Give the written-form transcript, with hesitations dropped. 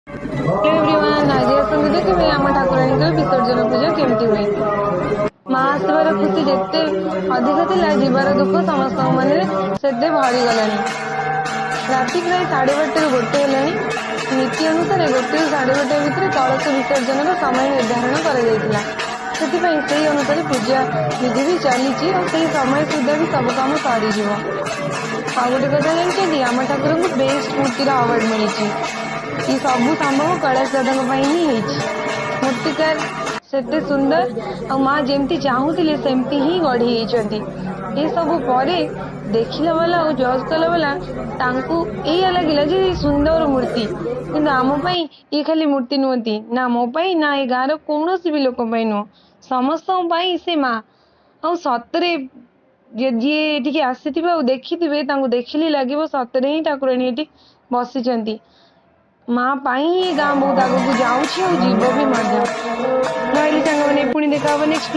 Everyone, ଆଜି ଆସନ୍ତୁ ଦେଖିବେ ଆମ ଠାକୁରାଣୀଙ୍କର ବିସର୍ଜନ ପୂଜା କେମିତି ହୁଏ। ମା ଆସିବାର ଖୁସି ଯେତେ ଅଧିକ ଥିଲା, ଯିବାର ଦୁଃଖ ସମସ୍ତଙ୍କ ମନରେ ସେତେ ଭରିଗଲାଣି। ରାତି ପ୍ରାୟ 12:30ରୁ 1 ହେଲାଣି। ନୀତି ଅନୁସାରେ 1ରୁ 12:30 ଭିତରେ କଳସ ବିସର୍ଜନର ସମୟ ନିର୍ଦ୍ଧାରଣ କରାଯାଇଥିଲା। ସେଥିପାଇଁ ସେଇ ଅନୁସାରେ ପୂଜା ବିଧି ବି ଚାଲିଛି ଆଉ ସେଇ ସମୟ ସୁଦ୍ଧା ବି ସବୁ କାମ ସରିଯିବ। ଆଉ ଗୋଟେ କଥା ଜାଣିଛନ୍ତି? ଆମ ଠାକୁରଙ୍କୁ ବେଷ୍ଟ ମୂର୍ତ୍ତିର ଆୱାର୍ଡ ମିଳିଛି। ଏ ସବୁ ସମ୍ଭବ କୈଳାସ ଦାଦାଙ୍କ ପାଇଁ ହିଁ ହେଇଛି। ମୂର୍ତ୍ତିକାର ସେତେ ସୁନ୍ଦର ଆଉ ମା ଯେମିତି ଚାହୁଁଥିଲେ ସେମିତି ହିଁ ଗଢି ହେଇଛନ୍ତି। ଏସବୁ ପରେ ଦେଖିଲା ବାଲା ଆଉ ଜଜ୍ କଲା ବାଲା ତାଙ୍କୁ ଏଇଆ ଲାଗିଲା ଯେ ସୁନ୍ଦର ମୂର୍ତ୍ତି, କିନ୍ତୁ ଆମ ପାଇଁ ଇଏ ଖାଲି ମୂର୍ତ୍ତି ନୁହନ୍ତି। ନା ମୋ ପାଇଁ, ନା ଏ ଗାଁର କୌଣସି ବି ଲୋକ ପାଇଁ ନୁହଁ, ସମସ୍ତଙ୍କ ପାଇଁ ସେ ମା। ଆଉ ସତରେ ଯିଏ ଏଠିକି ଆସିଥିବେ ଆଉ ଦେଖିଥିବେ, ତାଙ୍କୁ ଦେଖିଲେ ଲାଗିବ ସତରେ ହିଁ ଠାକୁରାଣୀ ଏଠି ବସିଛନ୍ତି। ମା ପାଇଁ ହିଁ ଏ ଗାଁ ବହୁତ ଆଗକୁ ଯାଉଛି ଆଉ ଯିବ ବି ମଧ୍ୟ। ରହିଲି ସାଙ୍ଗମାନେ, ପୁଣି ଦେଖା ହବ ନେକ୍ସଟ।